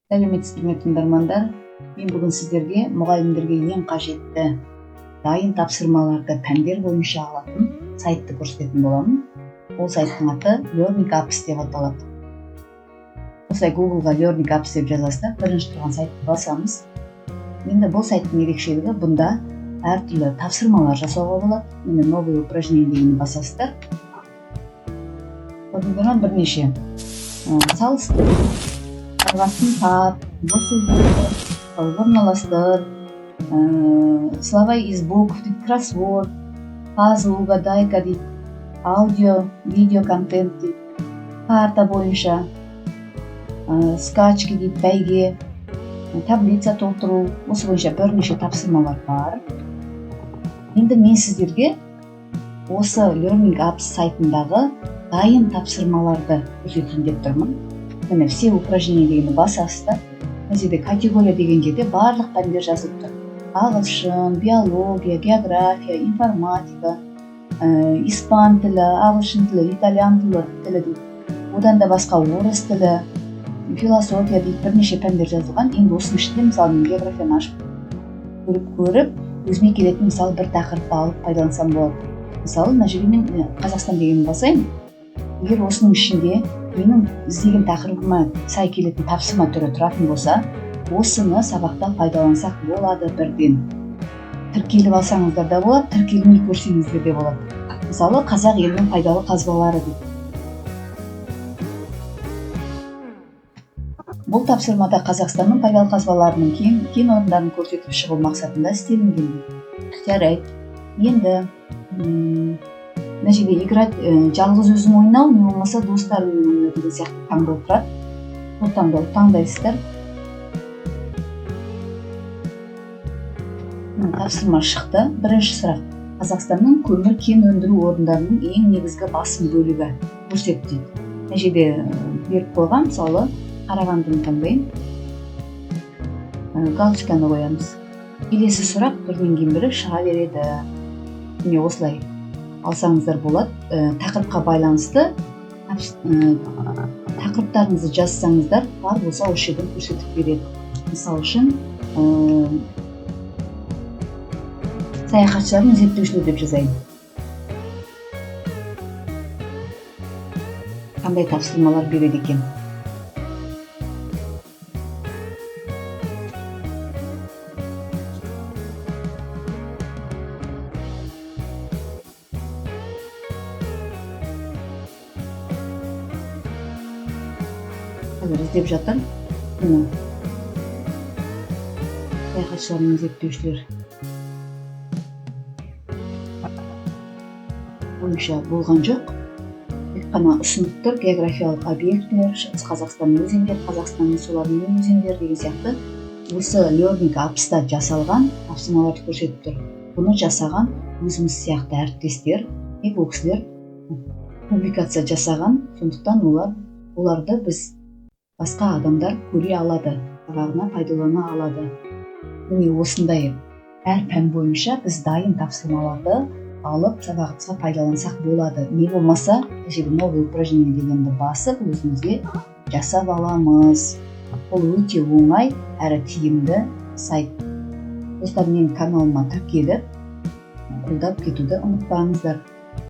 Сәлеметсіздер ме, тыңдармандар? Мен бүгін сіздерге мұғалімдерге ең қажетті дайын тапсырмаларды пәндер бойынша алатын сайтты көрсететін боламын. Ол сайттың аты Learning Apps деп аталады. Осылай Google-ға Learning Apps деп жазасыздар, бірінші тұрған сайтты басамыз. Енді бұл сайттың ерекшелігі, бұнда әртүрлі тапсырмалар жасауға болады. Міне, новые упражнение дегенді басасыздар. Көрдіңіздер ма, бірнеше салыстыру, жалғасын тап, бос сөздерді орналастыр, слова из букв дейді, кроссворд, пазл, угадайка дейді, аудио, видео контент дейді, карта бойынша, скачки дейді, бәйге, таблица толтыру, осы бойынша бірнеше тапсырмалар бар. Енді мен сіздерге осы Learning Apps сайтындағы дайын тапсырмаларды көрсетейін деп тұрмын. Міне, все упражнения дегенді басасыздар. Мына жерде категория деген жерде барлық пәндер жазылып тұр: ағылшын, биология, география, информатика, испан тілі, ағылшын тілі, итальян тілі дейді, одан да басқа орыс тілі, философия дейді, бірнеше пәндер жазылған. Енді осының ішінде, мысалы, мен географияны ашып көріп, өзіме келетін, мысалы, бір тақырыпты алып пайдалансам болады. Мысалы, мына жерде мен Қазақстан дегенді басайын. Егер осының ішінде менің іздеген тақырыбыма сай келетін тапсырма түрі тұратын болса, осыны сабақта пайдалансақ болады. Бірден тіркеліп алсаңыздар да болады, тіркелмей көрсеңіздер де болады. Мысалы, қазақ елінің пайдалы қазбалары дейді. Бұл тапсырмада Қазақстанның пайдалы қазбаларының кен орындарын көрсетіп шығу мақсатында істелінген дейді. Жарайды, енді мына жерде играть, жалғыз өзің ойнау, не болмаса достарыңмен ойнау деген сияқты таңдау тұрады. Сол таңдауды таңдайсыздар. Міне, тапсырма шықты. Бірінші сұрақ: Қазақстанның көмір кен өндіру орындарының ең негізгі басым бөлігі көрсет дейді. Мына жерде беріп қойған, мысалы, Қарағандыны таңдайын. Галочканы қоямыз. Келесі сұрақ бірінен кейін бірі шыға береді. Міне, осылай алсаңыздар болады. Тақырыпқа байланысты тақырыптарыңызды жазсаңыздар, бар болса, осы жерден көрсетіп береді. Мысалы үшін, саяхатшылар мен зерттеушілер деп жазайын. Қандай тапсырмалар береді екен? Қазір іздеп жатыр. Міне, саяхатшылар мен зерттеушілер бойынша болған жоқ, тек қана ұсынып тұр: географиялық объектілер, Шығыс Қазақстанның өзендері, Қазақстанның сулары мен өзендері деген сияқты. Осы Learning Apps-та жасалған тапсырмаларды көрсетіп тұр. Бұны жасаған өзіміз сияқты әріптестер, тек ол кісілер публикация жасаған, сондықтан оларды біз, басқа адамдар көре алады, сабағына пайдалана алады. Міне, осындай әр пән бойынша біз дайын тапсырмаларды алып, сабағымызға пайдалансақ болады. Не болмаса, мына жерде новое упражнение дегенді басып, өзімізге жасап аламыз. Бұл өте оңай әрі тиімді сайт. Достар, менің каналыма тіркеліп, қолдап кетуді ұмытпаңыздар.